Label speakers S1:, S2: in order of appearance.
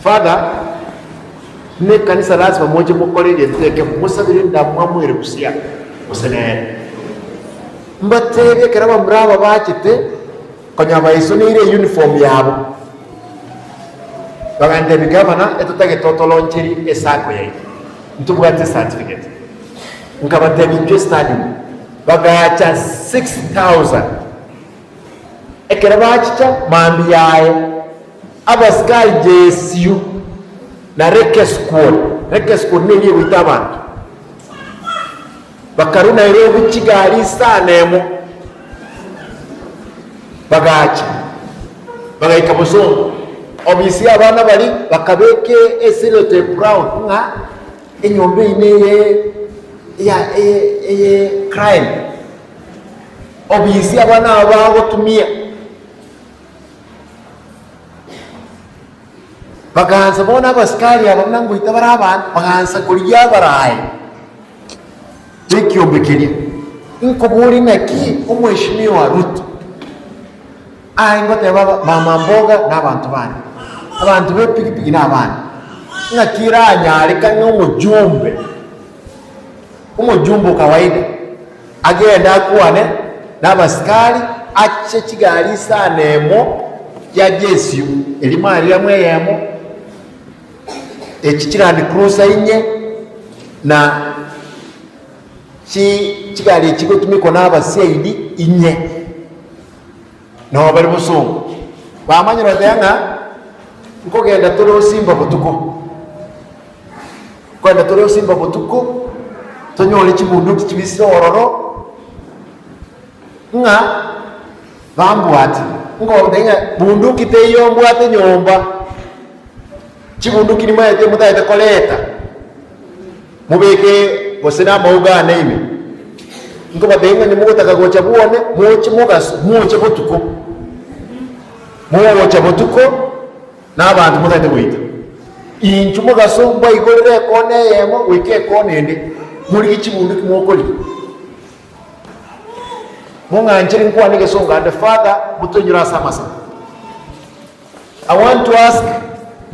S1: Father, buna ekanisa lasima moche mokore egento ekemo, mosabere endamwamu ere busia gose nere. Mbatebie ekero abamura aba bachete, konya baisoneire euniform yabo, bagantebia, Gavana, etotagete otoloncherie esacco yaito, ntobwate ecertificate. Nkabatebia inchwe estadium, bagacha 6000. Ekero bachicha mambia yaye, abasikari Jesu na Recce Squad, Recce Squad neria egoita abanto, bakarwa Nairobi chigari isano emo, bagacha bagaika Bosongo, obisi y'abana baria bakabeka esellotape round ng'a enyomba eyio neye ya eye eye crime. Obisi abana aba bagotumia. Bagaansa bono abasikari aba buna ngoita bare abanto, bagaansa korigia abaraai b'ekiombe keria. Nkoboria naki omweshimiwa Ruto aye ngoteba aba mama mboga na abanto bane, abanto b'epigipigi na abande, ng'aki eranyarekane omojumbe Omojumbe o kawaida agende akwane nabasikari ache chigari isano emo ya Jesu eria Mariamu eyemo, echi chiland cruiser inye na chi chigari echi chigotumekwa na abasiaidi inye nabo bare bosongo. Bamanyire goteba ng'a nkogenda tore osimba botuko. Kogenda tore osimba botuko, tonyore chibunduki chibisire ororo, ng'a bambwate. Nkobatebia ng'a bunduki teiyo mbwate nyomba, chibunduki nimaete motagete koreta, mobeke gose na amauga ane ime. Nkobatebia ng'a onye mogotaka gocha bwone, moche mogaso, moche botuko, mogocha botuko. Na abanto motagete goita inchwe mogaso mbaigorere ekona eyemo goika ekona ende, morigie chibunduki mokorigia. Mong'anchere nkwane egesongo ande Father, motoinyore ase amasabo. I want to ask.